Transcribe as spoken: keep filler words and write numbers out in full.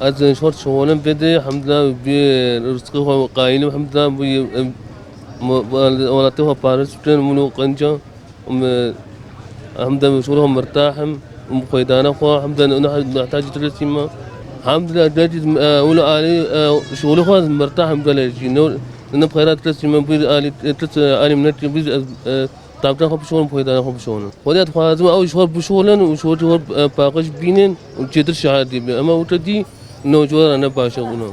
Ez şort şolim bide, hemdulillah, bi rizqê xwe qayîlim, hemdulillah, bu, em, mu-, bu welatê xwe paris bikin, min û qenca, em, hemdulillah, şolim xwe mirtahim, em, xwedana xwe, hemdulillah, ne, ne, heta jî tilesîma. Hemdulillah, de jî, e, wilo alî, e, şolim xwe mirtahim gelek jî. Ne, ne xeyrat tilesîma, bu alî, e, tiles, e, alî minnet, bu, e, e, Tabdana xwe bişonin, poyedana xwe bişonin. Xwedê dixwazim ew ji xwe bişolin û ji xwe, ji xwe, e, paqij bînin û çêtir şahidî bin. Ema wite dî newcewara ne baş e bûna.